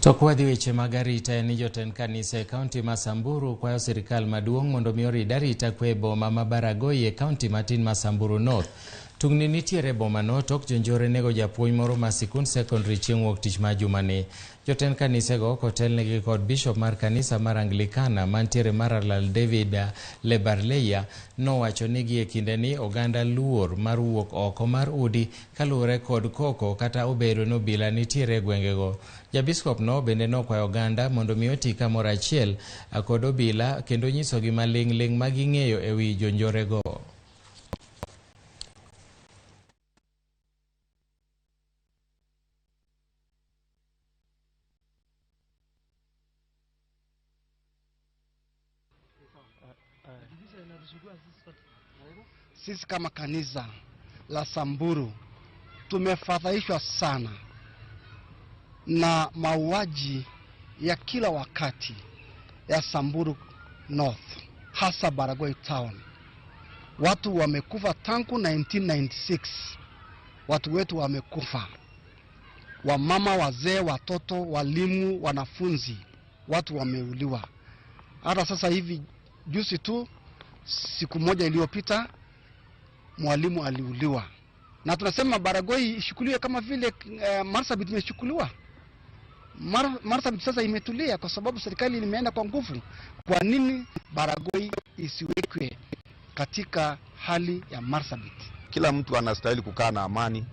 To kwadhi weche mag arita en ni jotend kanisa e kaunti ma Samburu kwayo sirikal maduong' mondo mi orid arita kwe e boma ma Baragoi e kaunti matin ma Samburu North. Tungni nitiere e bomano tok jonjore nego japuonj moro ma sikund secondary chieng' wuok tich ma jumani. Jotend kanisego kotelnegi kod bishop mar kanisa mar Anglikana mantiere Maralal David Lebarleya nowacho ni gie kindeni oganda luor mar wuok oko mar udi kaluwore kod koko kata obedo ni obila nitiere e gwengego. Jabiskop no bende nokwayo oganda mondo mi oti kamoro achiel kod obila kendo nyisogi maling' ling' ma ging'eyo e wi jonjorego. Sisi kama kanisa la Samburu tumefadhaishwa sana na mauaji ya kila wakati ya Samburu North, hasa Baragoi Town. Watu wamekufa tangu 1996. Watu wetu wamekufa, wamama, wazee, watoto, walimu, wanafunzi, watu wameuliwa. Hata sasa hivi juzi tu, siku moja iliyopita, mwalimu aliuliwa. Na tunasema Baragoi ishukuliwe kama vile Marsabit imeshukuliwa. Marsabit sasa imetulia kwa sababu serikali imeenda kwa nguvu. Kwa nini Baragoi isiwekwe katika hali ya Marsabit? Kila mtu anastahili kukaa na amani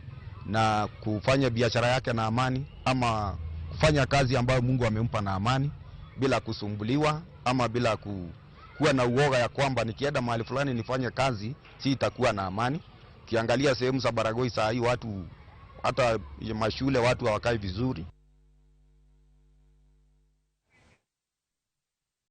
na kufanya biashara yake na amani, ama kufanya kazi ambayo Mungu amempa na amani, bila kusumbuliwa ama bila kuwa na uoga ya kwamba nikienda mahali fulani nifanye kazi si itakuwa na amani. Kiangalia sehemu za Baragoi saa hii watu hata mashule watu hawakai vizuri.